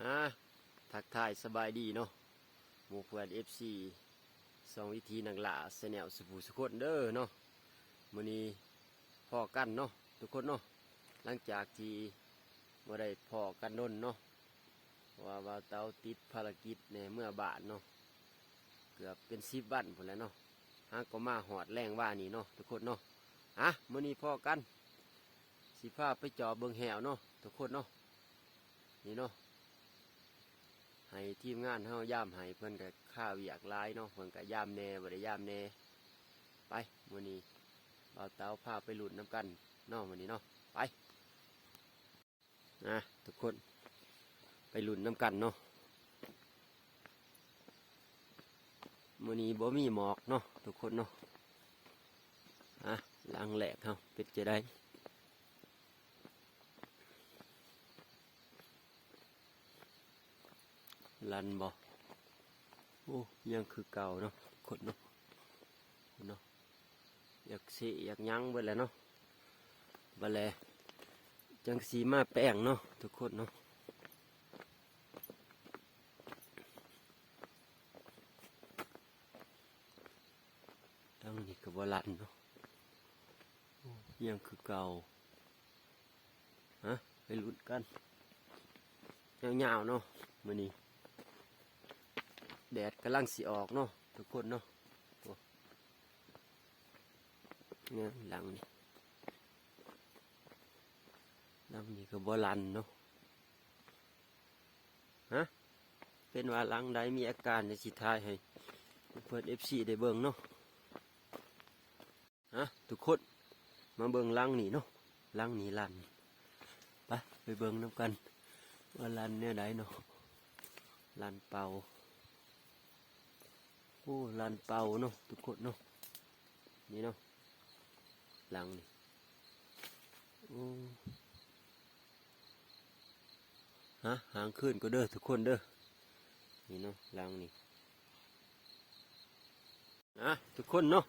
ອາ ທັກທາຍສະບາຍດີເນາະ ໝູ່ເພື່ອນເອັຟຊີ ຊ່ອງວິຖີນັກລ່າແຊນແນວ ສູ່ຜູ້ສູ່ຄົນເດີເນາະ. ມື້ນີ້ພໍ້ກັນເນາະທຸກຄົນເນາະ ຫຼັງຈາກທີ່ບໍ່ໄດ້ພໍ້ກັນດົນເນາະ ເພາະວ່າບ່າວເຕົາຕິດພາລະກິດແດ່ ເມືອບ້ານເນາະ ເກືອບເປັນສິບວັນພຸ້ນແຫຼະເນາະ. ຫາກໍມາຮອດແລງວານນີ້ເນາະທຸກຄົນເນາະ. ອາ ມື້ນີ້ພໍ້ກັນ ຊິພາໄປເຈາະເບິ່ງແຫ້ວເນາະທຸກຄົນເນາະ. ນີ້ເນາະ ໃຫ້ທີມງານເຮົາຢາມໃຫ້ ເພິ່ນກະຄາວຽກຫຼາຍເນາະ ເພິ່ນກະຢາມແດ່ ບໍ່ໄດ້ຢາມແດ່. ໄປ ມື້ນີ້ບ່າວເຕົາພາໄປລຸ້ນນຳກັນເນາະ ມື້ນີ້ເນາະ. ໄປ ອາ ທຸກຄົນ ໄປລຸ້ນນຳກັນເນາະ. ມື້ນີ້ບໍ່ມີໝອກເນາະທຸກຄົນເນາະ. ອາ ຫຼັງແລກເຮົາເປັນຈັ່ງໃດ? ລັນບໍ່? ໂອ້ ຍັງຄືເກົ່າເນາະທຸກຄົນເນາະ. ເນາະ ຢາກເຊ ຢາກຫຍັງເບິດແຫຼະເນາະ. ບັດແລະ ຈັ່ງຊິມາແປງເນາະທຸກຄົນເນາະ. ທາງນີ້ກໍບໍ່ລັນເນາະ. ໂອ້ ຍັງຄືເກົ່າ. ຮະ ໄປລຸ້ນກັນຍາວໆເນາະ. ມື້ນີ້ແດດກຳລັງຊິອອກເນາະທຸກຄົນເນາະ. ໂອ້ ແນວຫຼັງນີ້ ຫຼັງນີ້ກໍບໍ່ລັນເນາະ. ຮະ ເປັນວ່າຫຼັງໃດມີອາການ ຈະຊິຖ່າຍໃຫ້ເພື່ອນເອັຟຊີໄດ້ເບິ່ງເນາະ. ຮະ ທຸກຄົນ ມາເບິ່ງຫຼັງນີ້ເນາະ. ຫຼັງນີ້ລັນ. ໄປ ໄປເບິ່ງນຳກັນວ່າລັນແນວໃດເນາະ. ລັນເປົ່າ. ໂອ້ ລັນເປົ່າເນາະທຸກຄົນເນາະ. ນີ້ເນາະ ຫຼັງນີ້. ໂອ້ ຮະ ຫາງຄືນກໍເດີທຸກຄົນເດີ. ນີ້ເນາະ ຫຼັງນີ້. ອາ ທຸກຄົນເນາະ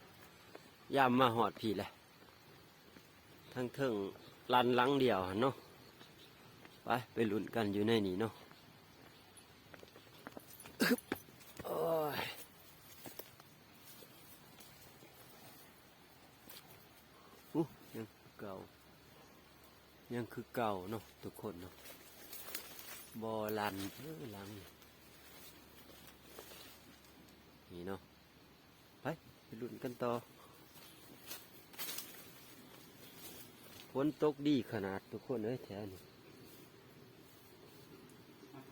ຢາມມາຮອດພີ້ແຫຼະ ທາງເທິງລັນຫຼັງດຽວຫັ້ນເນາະ. ໄປ ໄປລຸ້ນກັນຢູ່ໃນນີ້ເນາະ. ໂອ້ຍ ໂອ້ ຍັງຄືເກົ່າ ຍັງຄືເກົ່າເນາະທຸກຄົນເນາະ. ບໍ່ລັນເດີຫຼັງນີ້ ນີ້ເນາະ. ໄປ ໄປລຸ້ນກັນຕໍ່. ຝົນຕົກດີຂະໜາດທຸກຄົນເອີຍ ແຖວນີ້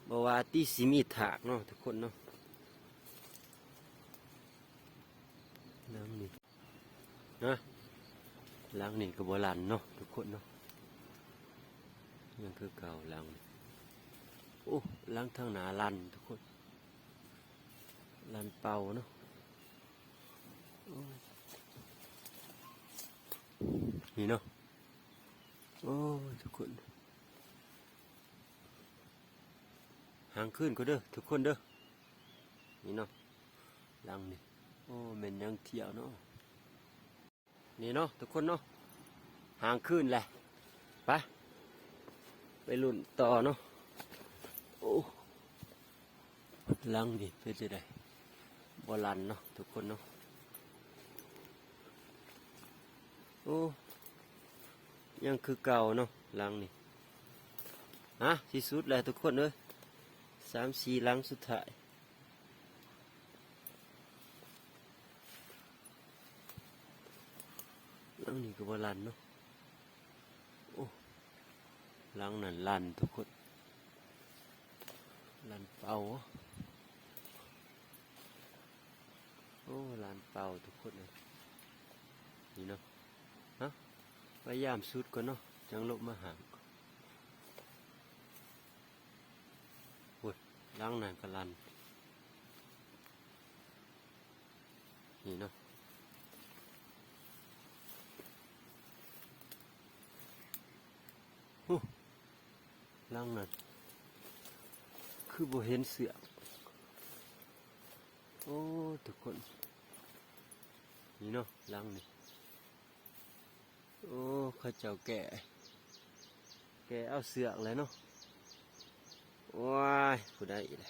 ບໍ່ວ່າຕິຊິມີທາກເນາະທຸກຄົນເນາະ. ຫຼັງນີ້ ນະ ຫຼັງນີ້ກໍບໍ່ລັນເນາະທຸກຄົນເນາະ ຍັງຄືເກົ່າຫຼັງນີ້. ໂອ້ ຫຼັງທາງໜ້າລັນທຸກຄົນ ລັນເປົ່າເນາະ. ໂອ້ ນີ້ເນາະ. ໂອ້ຍ ທຸກຄົນ ຫາງຄືນກໍເດີທຸກຄົນເດີ. ນີ້ເນາະ ຫຼັງນີ້ ໂອ້ ແມ່ນຍັງທ່ຽວເນາະ. ນີ້ເນາະທຸກຄົນເນາະ ຫາງຄືນແຫຼະ. ໄປ ໄປລຸ້ນຕໍ່ເນາະ. ໂອ້ ຫຼັງນີ້ເປັນຈັ່ງໃດ? ບໍ່ລັນເນາະທຸກຄົນເນາະ. ໂອ້ ຍັງຄືເກົ່າເນາະຫຼັງນີ້. ຮະ ຊິສຸດແລ້ວທຸກຄົນເອີຍ ສາມສີ່ຫຼັງສຸດທ້າຍ. ຫຼັງນີ້ກໍບໍ່ລັນເນາະ. ໂອ້ ຫຼັງນັ້ນລັນທຸກຄົນ ລັນເປົ່າ. ໂອ້ ລັນເປົ່າທຸກຄົນເອີຍ. ນີ້ເນາະ ຮະ ພະຍາຍາມສຸດກ່ອນເນາະ ຈັ່ງລົງມາຫາ. ໂອ້ຍ ຫຼັງນັ້ນກໍລັນ ນີ້ເນາະ. ໂອ້ ຫຼັງນັ້ນຄືບໍ່ເຫັນເຊືອກ. ໂອ້ ທຸກຄົນ ນີ້ເນາະ ຫຼັງນີ້. ໂອ້ ເຂົາເຈົ້າແກ່ ແກ່ເອົາເຊືອກແລ້ວເນາະ. ວ້າ ອ້າຍ ຜູ້ໃດອີກແຫຼະ?